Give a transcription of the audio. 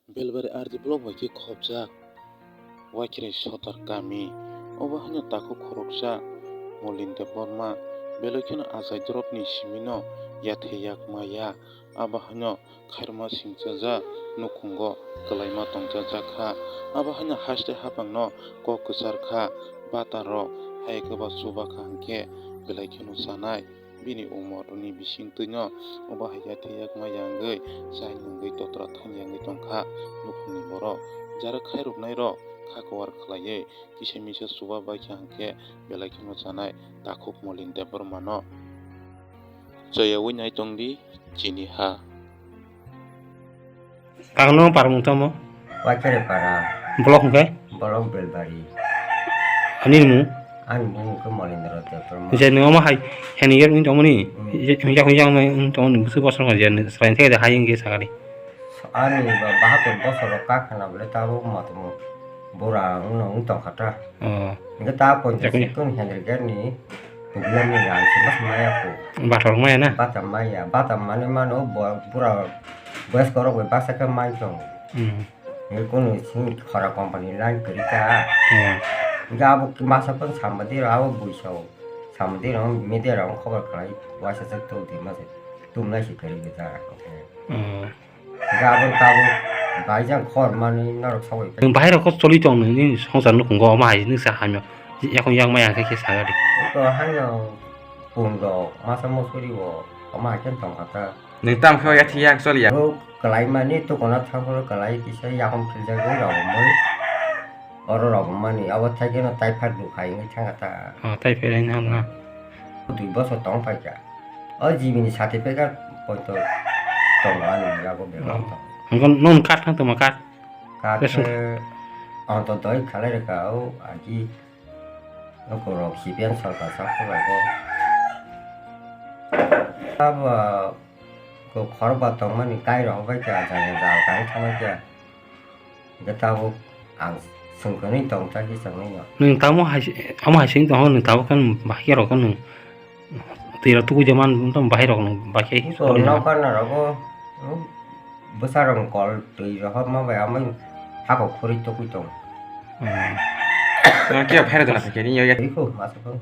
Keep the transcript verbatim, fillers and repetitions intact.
Belbari R D block bai khe khopjak Waikhirai Sodar kami. Obo haino takhuk khoroksa Molin Debbarma belai kheno achai doropni simino yathai yak maya. Abo haino khairokma singchajak nukhungo kwlaima tongchajak kha. Abo haino haste haphangno kok kwchar kha, batarok hai kwba chuba kha hwnkhe belai kheno chanai. Bini umorni bisingtwino obo hai yathai yak maya wngwi, chai nungwi totra thang yangwi tongkha nukhungni borok. Jara khairoknairok kha kuar khlaiwi kisa misa chuba baikha hwnkhe belai kheno chanai takhuk Molin Debbarmano choyaui nai tongdi chini ha. Kagno parmung tamo? Waikere para. Block hwnkhe? Block Belbari. Ani mung? Ani mung khe Molindra Debbarma. Je nung omo hai, heni yer wng tongmani? Hmm. Je, hwnjak, hwnjak wng tongmani, bwswk bosor ma je, srain theke de hai wngkhe sakali. Ani ba, bahator bosor rok kak khana bole tabuk matwmung bura wngno wng tongkha ta. Oh. Hwnkhe ta Jakni. Ponchash kun Henry Gate ni Pugiani rang se mas maya ko. Bathor maya na? Bata maya, bata mani mano bo-, bura boyos korok bai baksa khe mai tong. Hmm. Hwnkhe kunu sini khora company line kwrwi ta. Hmm. Hwnkhe abo masa pun samadi rok abo buisao. Samadi rok media rok khobor khlai waisa chak tu di masa tumlai si kwrwi ta. Hmm. Hwnkhe abo tabuk bai jang khor manwi norok sogwi. Nwng bahai rok kok choli tong nini songsar nukhungo omo hai nuksa hamya. Yakung yakmaya khe khe saga di. Iko haino pung rok masa musuri o omo hai khe tong kha ta. Nwng tam khe o yathi yak choli ya. Oro kwlai mani tukuna thangphuru kwlai kisa yakung khiljagwi rok mani. Oro rok mani abo thaikhe no typhoid bu khai wngwi thang kha ta. Oh, typhoid hai na na. Dui bosor tong phai kha. O G B ni certificate poito tongo ani yago bebak tongo. Hwnkhe nwng card thang tongma card? Card Ration khe ang to doi khalai rwkha o agi nukhung rok C P M sorkar sak phuru rwgo. Abo ko khorokba tongmani kai rok bai kha jani jal kang thangbai kha. Hwnkhe tabuk ang swngkhe nini tong ta khe chwngwi no. Nwng tamo hai, amo hai sini tong nwng tabuk khe bahai rok nwng twi rok tugui de man tamo bahai rok nwng bahai. Iko sorry na. Nokar na rogo bwsa rok kol twi rohor ma bai amai hako khuri tugui tong. Hmm. Nwng khe phai rok na phai khe ni yo ya. Iko masa ko.